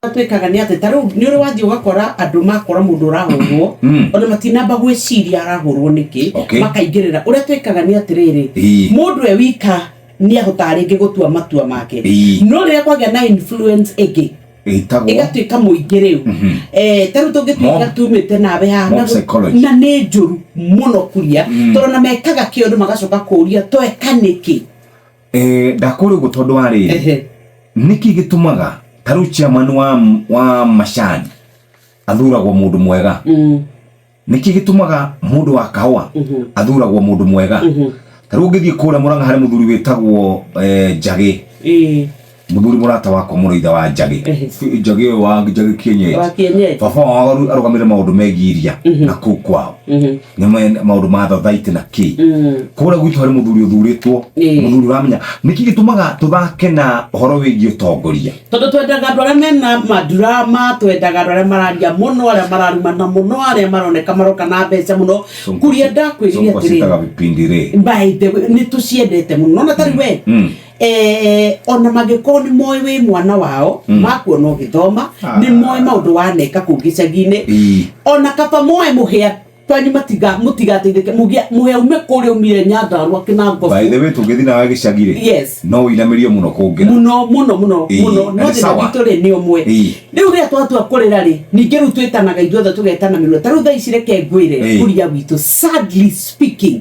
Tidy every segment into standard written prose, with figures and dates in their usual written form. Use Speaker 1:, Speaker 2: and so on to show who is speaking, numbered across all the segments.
Speaker 1: Twĩkaga nĩ atĩ ta rĩu nĩ ũrĩ wathiĩ ũgakora andũ makora mũndũ ũrahũrwo, ona matinamba gwĩciria arahũrwo nĩkĩ, makaingĩrĩra. Ũrĩa twĩkaga nĩ atĩrĩrĩ, mũndũ e wika nĩ ahotaga rĩngĩ gũtua matua make, no rĩrĩa kwagĩa na influence ĩngĩ
Speaker 2: ĩtagwo
Speaker 1: ĩgatuĩka mũingĩ rĩu, ta rĩu tũngĩtuĩka
Speaker 2: Mob.
Speaker 1: tumĩte nawe haha
Speaker 2: Mob
Speaker 1: na
Speaker 2: psychology.
Speaker 1: Na nĩ njũru mũno kuria, tondũ na mekaga kĩũndũ magacoka kũria tweka nĩkĩ.
Speaker 2: Ndakũrĩ ũguo tondũ wa rĩrĩ, nĩkĩ gĩtũmaga ta rĩu chairman wa macani athuragwo mũndũ mwega? Nĩkĩ gĩtũmaga mũndũ wa kahũa athuragwo mũndũ mwega? Ta rĩu ũngĩthiĩ kũrĩa Mũrang'a harĩ mũthuri wĩtagwo Njagĩ, mũthuri mũrata wakwa mũno, ithe wa Njagĩ. Njagĩ ũyũ wa Njagĩ kienyeji.
Speaker 1: Wa kienyeji.
Speaker 2: Baba wao arũgamĩrĩre maũndũ megiĩ iria na kũu kwao, nĩ maũndũ ma thothaitĩ na kĩ. Kũrĩa gwitũ harĩ mũthuri ũthurĩtwo, mũthuri ũramenya. Nĩkĩ gĩtũmaga tũthake na ũhoro wĩgiĩ ũtongoria?
Speaker 1: Tondũ twendaga andũ arĩa mena madrama, twendaga andũ arĩa mararia mũno, arĩa mararumana mũno, arĩa maroneka maroka na mbeca mũno. Kuria ndakwĩrire
Speaker 2: Sonko
Speaker 1: atĩrĩrĩ,
Speaker 2: citaga vipindi rĩ.
Speaker 1: By the way, nĩ tũciendete mũno nona tarĩ we, ona mangĩkorwo nĩ moĩ wĩ mwana wao, makuona ũgĩthoma, nĩ moĩ maũndũ waneka kũu gĩcagi-inĩ, ona kaba moe mũhĩa twanyu matiga mũtigateithĩke, mũhĩa ume kũrĩa umire Nyandarua kĩnangobu.
Speaker 2: By the way, tũngĩthiĩ nawe gĩcagi rĩ, no ũinamĩrio mũno kũngĩra.
Speaker 1: Mũno mũno mũno. Mũno.
Speaker 2: Na
Speaker 1: No
Speaker 2: nĩ
Speaker 1: thĩna
Speaker 2: sawa.
Speaker 1: witũ rĩ nĩ ũmwe. Rĩu rĩrĩa twatua kũrĩra rĩ, ningĩ rĩu twĩtanaga ithuothe, tũgetana mĩrura. Ta rĩu thaa ici reke ngwĩre, kũria gwitũ, sadly speaking,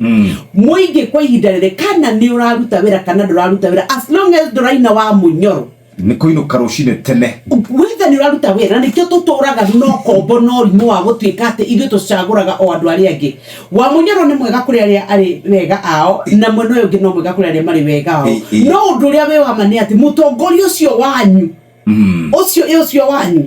Speaker 1: mũingĩ kwa ihinda rĩrĩ, kana nĩ ũraruta wĩra kana ndũraruta wĩra, as long as ndũraina wa mũnyoro,
Speaker 2: Nĩ kũinũka rũcinĩ tene.
Speaker 1: Wetha nĩ ũraruta wĩra. Na nĩkĩo tũtũraga no kombo no rimũ wa gũtuĩka atĩ ithuĩ tũcagũraga o andũ arĩa angĩ. Wa mũnyoro nĩ mwega kũrĩ arĩa arĩ wega ao, na mwena ũyũ ũngĩ no mwega kũrĩ arĩa marĩ wega ao. No ũndũ ũrĩa wĩ wa ma nĩ atĩ mũtongoria ũcio wanyu, ũcio ĩ ũcio wanyu,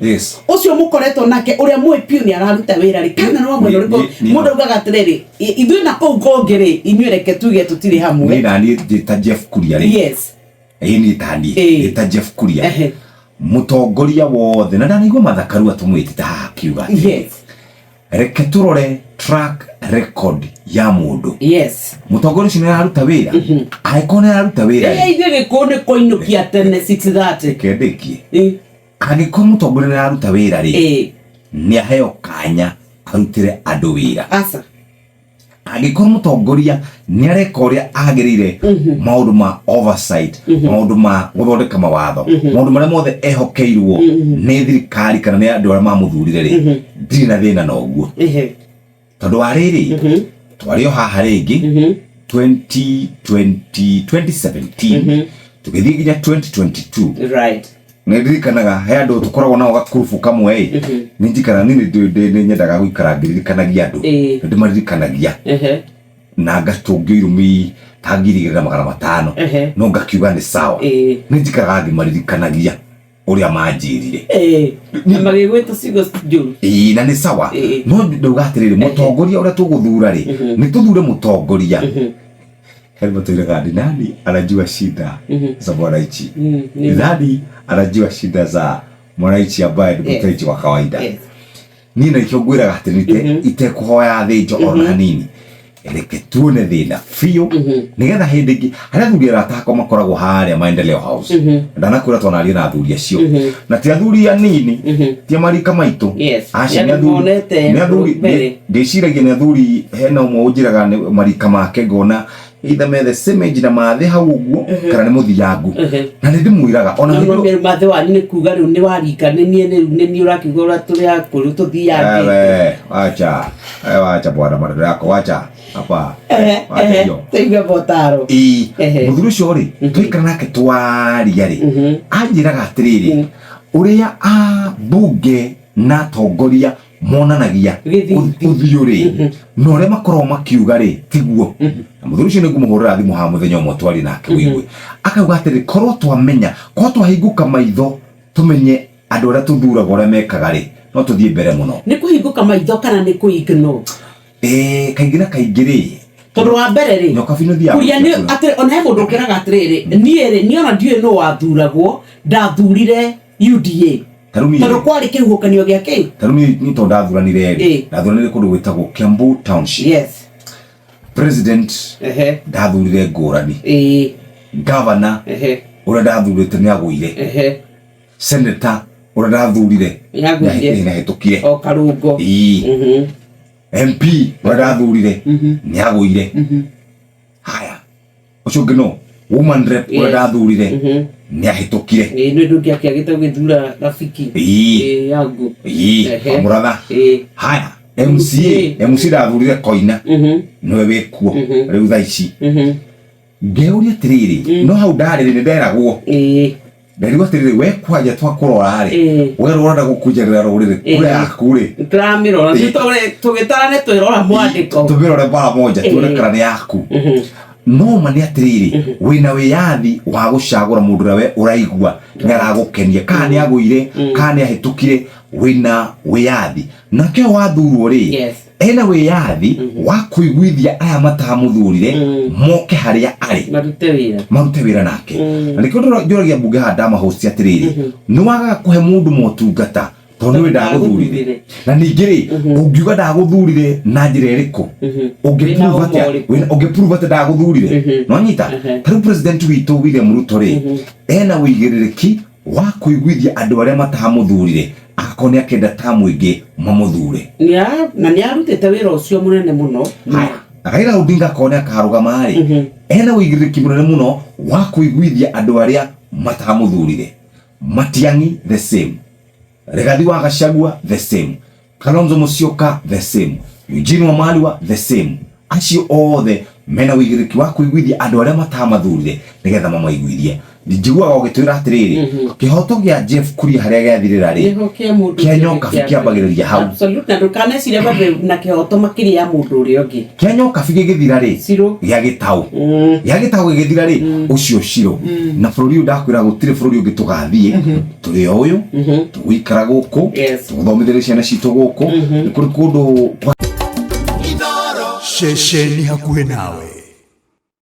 Speaker 1: ũcio mũkoretwo nake, ũrĩa mũĩ biũ nĩ araruta wĩra rĩ, kana nĩ wa mwena ũrĩkũ, mũndũ augaga atĩrĩrĩ, ithuĩ na kũu kũngĩ rĩ, inyuĩ reke tuge tũtirĩ hamwe.
Speaker 2: Niĩ naniĩ ndĩ ta Jeff Kuria rĩ, ĩĩ niĩ ta niĩ ndĩ ta Jeff Kuria, mũtongoria wothe, na ndanaigua Mathakaru atũmwĩtĩte haha akiuga atĩrĩ, reke tũrore track record ya mũndũ. Mũtongoria ũcio nĩ araruta wĩra? Angĩkorwo nĩ araruta wĩra
Speaker 1: rĩ, ithuĩ gĩkũyũ nĩ kũinũkia tene 6:30.
Speaker 2: Reke ndĩkie. Angĩkorwo mũtongoria nĩ araruta wĩra rĩ, nĩ aheo kanya arutĩre andũ wĩra.
Speaker 1: Aca.
Speaker 2: Angĩkorwo mũtongoria nĩ areka ũrĩa agĩrĩire, maũndũ ma oversight, maũndũ ma gũthondeka mawatho, maũndũ marĩa mothe ehokeirwo nĩ thirikari kana nĩ andũ arĩa mamũthurire rĩ, ndirĩ na thĩna na ũguo. Tondũ wa rĩrĩ, twarĩ o haha rĩngĩ 2020, 2017 tũgĩthiĩ nginya 2022. Nĩ ndirikanaga he andũ tũkoragwo nao gakurubu kamwe ĩ, nĩ njikara niĩ nĩ nyendaga gũikara ngĩririkanagia andũ. Nĩ ndĩmaririkanagia na ngatũngio irumi ta 2500, no ngakiuga nĩ sawa. Nĩ njikaraga ngĩmaririkanagia ũrĩa manjĩrire.
Speaker 1: Na magĩgwĩta ciugo njũru.
Speaker 2: Ĩĩ, na nĩ sawa. No ndauga atĩrĩrĩ, mũtongoria ũrĩa tũgũthura rĩ, nĩ tũthure mũtongoria he matwĩraga ni nani anajua shida za mwananchi, ni nani anajua shida za mwananchi ambaye ni mwananchi wa kawaida. Niĩ na ikĩo ngwĩraga atĩ nĩ itekũhoya thĩnjo ona hanini, reke tuone thĩna biũ, nĩgetha hĩndĩ ĩngĩ harĩa athuri arata akwa makoragwo harĩa Maendeleo House, ndanakwĩra twanaria na athuri acio, na ti athuri anini, ti a marika maitũ. Acio
Speaker 1: Nĩ
Speaker 2: nĩ
Speaker 1: andũ
Speaker 2: athuri
Speaker 1: monete
Speaker 2: nĩ athuri
Speaker 1: mbere.
Speaker 2: Ndĩciragia nĩ athuri, hena ũmwe ũnjĩraga nĩ marika make, ngona either me the same age na mathĩ hau ũguo kana nĩ mũthiangu, na nĩ ndĩmwĩraga ona
Speaker 1: No
Speaker 2: hĩndĩ
Speaker 1: no mathĩ wanyu nĩ kuga rĩu nĩ warika, nĩ niĩ rĩu nĩ niĩ ũrakiuga ũrĩa tũrĩ akũrũ tũthiangĩte.
Speaker 2: Wewe, wacha. Wewe wacha bwana maneno yako, wacha. Hapa. Wacha hiyo.
Speaker 1: Tũigue botaro.
Speaker 2: Ĩĩ, mũthuri ũcio rĩ, twaikara nake twaria rĩ, anjĩraga atĩrĩrĩ, ũrĩa ambunge na atongoria monanagia
Speaker 1: Gĩthithi.
Speaker 2: Ũthiũ rĩ, na ũrĩa makoragwo makiuga rĩ, tiguo. Na mũthuri ũcio nĩ ngũmũhũrĩra thimũ haha mũthenya ũmwe twarie nake wĩigue. Akauga atĩrĩ, korwo twamenya, korwo twahingũka maitho tũmenye andũ arĩa tũthuraga ũrĩa mekaga rĩ, no tũthiĩ mbere mũno.
Speaker 1: Nĩ kũhingũka maitho kana nĩ kũ ignore?
Speaker 2: Kaingĩ na kaingĩ rĩ,
Speaker 1: Tondũ wa mbere rĩ,
Speaker 2: nyoka biũ nĩthiaga
Speaker 1: kuria nĩ
Speaker 2: gũikia kura.
Speaker 1: Atĩ ona he mũndũ ũkĩraga atĩrĩrĩ, niĩ rĩ, niĩ ona ndiũĩ nũ wathuragwo, ndathurire UDA
Speaker 2: Ta rĩu niĩ
Speaker 1: tondũ kwarĩ kĩhuhũkanio gĩa kĩ.
Speaker 2: Ta rĩu niĩ tondũ ndathuranire rĩ, ndathuranire kũndũ gwĩtagwo Kiambu Township. President ndathurire ngũrani, governor ũrĩa ndathurĩte nĩ agũire, senator Ũrĩa ndathurire
Speaker 1: Nĩagũire.
Speaker 2: Nĩahĩtũkire.
Speaker 1: O karũngo.
Speaker 2: Ĩĩ. MP ũrĩa ndathurire nĩagũire. Haya, ũcio ũngĩ no woman rep ũrĩa ndathurire nĩahĩtũkire.
Speaker 1: Ĩĩ, nĩ ndũngĩakĩagĩte gũgĩthura rafiki.
Speaker 2: Ĩĩ.
Speaker 1: Ĩĩ, yangu.
Speaker 2: Ĩĩ, Wamũratha. Haya, MCA, MC ndathurire Koina, nĩwe wĩkuo rĩu thaa ici. Ngeyũria atĩrĩrĩ, no hau ndarĩ rĩ, nĩnderagwo. Nderirwo atĩrĩrĩ, we kwanja twakũrora rĩ, we ũrenda gũkunjanĩra rũrĩrĩ, kura yaku rĩ.
Speaker 1: Tũramĩrora. Tũgĩtarane twĩrora mwandĩko.
Speaker 2: Tũmĩrore mara moja, tuone kana nĩ yaku. No ma nĩ atĩrĩrĩ, wĩna wĩyathi wa gũcagũra mũndũ ũrĩa we ũraigua nĩ aragũkenia, kana nĩ agũire, kana nĩ ahĩtũkire, wĩna wĩyathi. Nake ũyũ wathurwo rĩ, ena wĩyathi wa kũiguithia aya matamũthurire moke harĩa arĩ
Speaker 1: Marute wĩra.
Speaker 2: Marute wĩra nake. Na nĩkĩo njũragia mbunge haha ndamahosti atĩrĩrĩ, nĩ wagaga kũhe mũndũ motungata tondũ nĩwe ndagũthurire? Na ningĩ rĩ, ũngiuga ndagũthurire na njĩra ĩrĩkũ?
Speaker 1: Wĩna
Speaker 2: Ũngĩprove
Speaker 1: ũma
Speaker 2: atĩa?
Speaker 1: ũrĩkũ?
Speaker 2: Ũngĩprove atĩa ndagũthurire? Nonyita ta rĩu president witũ William Ruto rĩ, ena ũigĩrĩrĩki wa kũiguithia andũ arĩa matamũthurire akorwo nĩ akenda ta mũingĩ mamũthure.
Speaker 1: Na nĩ arutĩte wĩra ũcio mũnene mũno.
Speaker 2: Haya, Raila Odinga akorwo nĩ akarũgama rĩ, ena ũigĩrĩrĩki mũnene mũno wa kũiguithia andũ arĩa matamũthurire. Matiang'i the same, Rigathi wa Gachagua the same, Kalonzo Musyoka the same, Eugene Wamalwa the same. Acio othe mena ũigĩrĩrĩki wa kũiguithia andũ arĩa matamathurire nĩgetha mamaiguithie. Njiguaga ũgĩtwĩra atĩrĩrĩ, kĩhoto gĩa Jeff Kuria harĩa gĩathirĩra rĩ,
Speaker 1: Nĩho kĩa mũndũ
Speaker 2: kĩa Nyokabi kĩambagĩrĩria hau.
Speaker 1: Absolute, na ndũkanecirie bado na kĩhoto makĩria ya mũndũ ũrĩa ũngĩ.
Speaker 2: Kĩa Nyokabi gĩgĩthira rĩ,
Speaker 1: Cirũ.
Speaker 2: Gĩa Gĩtaũ. Gĩa Gĩtaũ gĩgĩthira rĩ, ũcio Cirũ. Na bũrũri ũyũ ndakwĩra gũtirĩ bũrũri ũngĩ tũgathiĩ, tũrĩ o ũyũ, tũgũikara gũkũ, tũgũthomithĩria ciana citũ gũkũ, nĩ kũrĩ kũndũ kwa
Speaker 3: Ceceni hakuhĩ nawe.